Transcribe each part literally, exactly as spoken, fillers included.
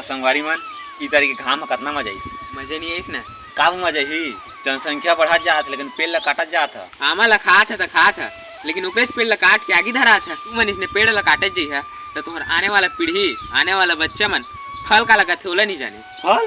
संगवारी मन, ई तारीख के घाम ह कतना मजा आइस। मजा नहीं आइस ना। का मजा ही? जनसंख्या बढ़त जात, लेकिन पेड़ ल काटत जात ह। आमा ल खात ह त खात ह, लेकिन ओकरेच पेड़ ल काट के आगी धरात ह। तू मन इसने पेड़ ल काटत जइहा, त तुहर आने वाला पीढ़ी, आने वाला बच्चा मन फल काला कथे, ओला नहीं जाने। फल?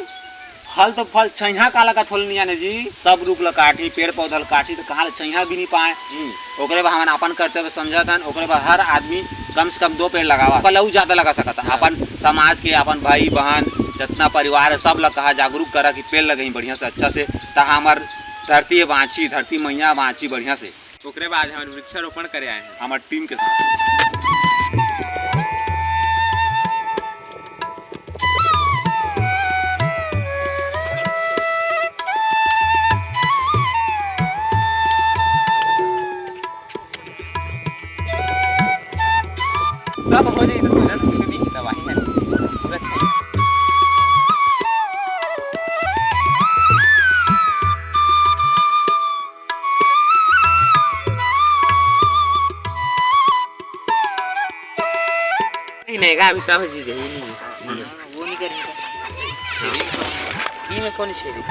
फल तो फल, छइहा काला कथे, ओला नहीं जाने जी। सब रुख ल काटही, पेड़ पौधा ल काटही, त कहाँ ले छइहा भी नहीं पाए। हम्म। ओकरे बर हमन अपन कर्तव्य समझत हन, ओकरे बर हर आदमी कम से कम दो पेड़ लगावा, पर अउ ज्यादा लगा सकत ह। हाँ। अपन समाज के, अपन भाई बहन, जतना परिवार है, सब ल कहा, जागरूक करा कि पेड़ लगही बढ़िया से, अच्छा से, त हमर धरती बाँची, धरती मैया बाँची बढ़िया से। ओकरे बाद हमन वृक्षारोपण करे आए हैं। हमर टीम के साथ। सब हो जाई तो तुरंत कुछ भी दवाई है। पूरा नहीं, नहीं, अभी सब चीज है, ये नहीं है। हाँ, वो नहीं करेंगे। हाँ। ये में कौन छेदी?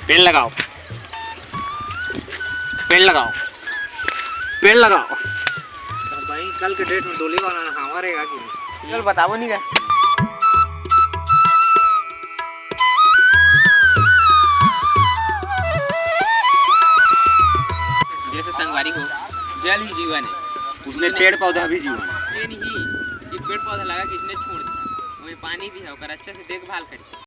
पेड़ लगाओ, पेड़ लगाओ, पेड़ लगाओ। भाई, कल के डेट में डोली वाला हवा रहेगा कि नहीं? चल, बताबो नहीं का। जैसे संगवारी हो, जल ही जीवन है। उसने पेड़ पौधा भी जीवन है। ये नहीं कि पेड़ पौधा लगा के इसने छोड़ दिया, वही पानी भी है, ओकर अच्छे से देखभाल करी।